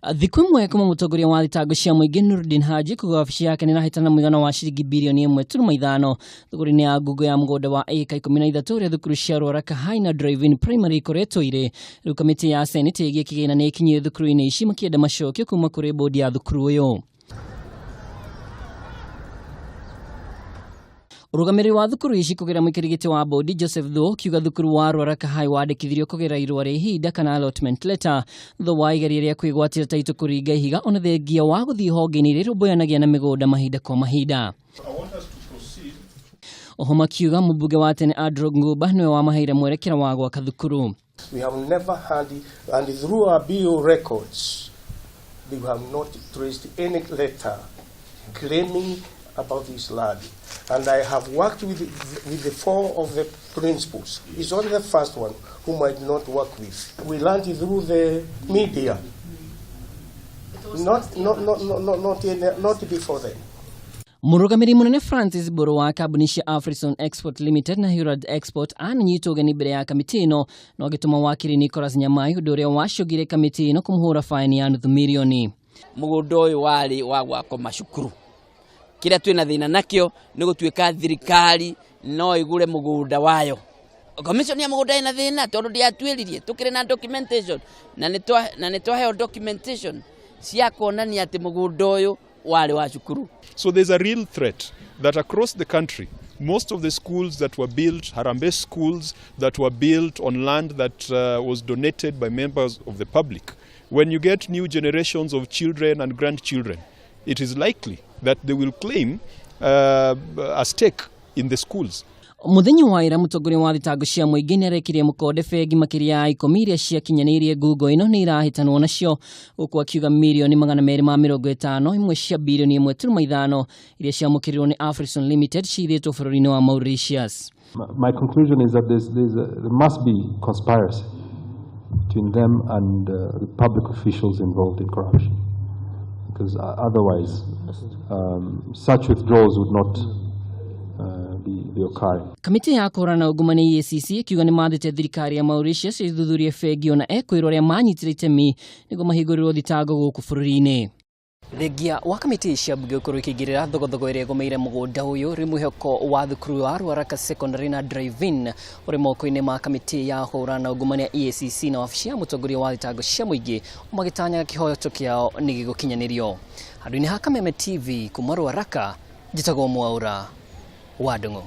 Thikũ ĩmwe kuma mũtongoria wa thitango cia mũingĩ Nurdin Haji kuga wabici yake nĩrahĩtana mũigana wa ciringi birioni 1.5 thũgũrĩ-inĩ ya ngungo ya mũgũnda wa ĩka 13 ũrĩa thukuru cia Ruaraka High na Drive-In Primary ikoretwo irĩ. Rĩu kamĩtĩ ya Senate ĩgiĩ kĩgĩna nĩ ĩkinyire thukuru-inĩ ici makĩenda macokio kuma kũrĩ bodi ya thukuru ũyũ. Ũrũgamĩrĩri wa thukuru ici kũgerera mũikarĩri gĩtĩ wa bodi Joseph Thuo kiuga thukuru wa Ruaraka High wandĩkithirio kũgerera irũa rĩa ihinda kana allotment letter thutha wa igeria rĩa kwĩgwatĩra taitũ kũringa ihiga ona thengia wa gũthiĩ honge-inĩ iria irũmbũyanagia na mĩgũnda mahinda kwa mahinda. Oho makiuga mũmbunge wa tene Andrew Ngumba nĩwe wamaheire mwerekera wa gwaka thukuru. We have never had, and through our BO records, we have not traced any letter claiming about this land. And I have worked with the four of the principals. It's only the first one whom I did not work with. We learned through the media, not before then. Mũrũgamĩrĩri mũnene Francis Mburu wa kambuni cia Afrison Export Limited na Hurad Export ananyitwo ũgeni mbere ya kamĩtĩ ĩno no agĩtũma wakiri Nicholas Nyamai ũndũ ũrĩa wacũngire kamĩtĩ ĩno kũmũhũra faini ya nuthu mirioni. Mũgũnda ũyũ warĩ wa gwakwo macukuru. Kĩrĩa twĩna thĩna nakĩo nĩ gũtuĩka thirikari no ĩgũre mũgũnda wayo. Commission ya mũgũnda ĩna thĩna tondũ ndĩatuĩririe, tũkĩrĩ na documentation na nĩ twaheo documentation cia kuonania atĩ mũgũnda ũyũ warĩ wa cukuru. So there's a real threat that across the country, most of the schools that were built, Harambee schools that were built on land that was donated by members of the public, when you get new generations of children and grandchildren, it is likely that they will claim a stake in the schools. Mũthenya wa ira mũtongoria wa thitango cia mũingĩ nĩarekirie mũkonde bengi makĩria ya 10 iria ciakinyanĩirie ngungo ĩno nĩ irahĩtanwo nacio gũkũ akiuga mirioni 250 imwe cia birioni 1.5 iria ciamũkĩrirwo nĩ Afrison Limited ciithĩtwo bũrũri-inĩ wa Mauritius. My conclusion is that there must be conspiracy between them and the public officials involved in corruption, because otherwise such withdrawals would not be occurring. Kamĩtĩ ya kũhũrana na ungumania EACC ĩkiuga nĩ mathĩte thirikari ya Mauritius ĩthuthurie bengi ona ekwĩrwo arĩa manyitire itemi nĩguo mahingũrĩrwo thitango gũkũ bũrũri-inĩ. Thengia wa kamĩtĩ cia mbunge gũkorwo ikĩingĩrĩra thogothogo ĩrĩa ĩgũmĩire mũgũnda ũyũ, rĩu mwĩhoko wa thukuru wa Ruaraka Secondary na Drive-In ũrĩ moko-inĩ ma kamĩtĩ ya kũhũrana na ungumania EACC na wabici ya mũtongoria wa thitango cia mũingĩ magĩtanyaga kĩhoto kĩao nĩ gĩgũkinyanĩrio. Handũ-inĩ ha Kameme TV kuma Ruaraka, njĩtagwo Mwaura wa Ndung'u.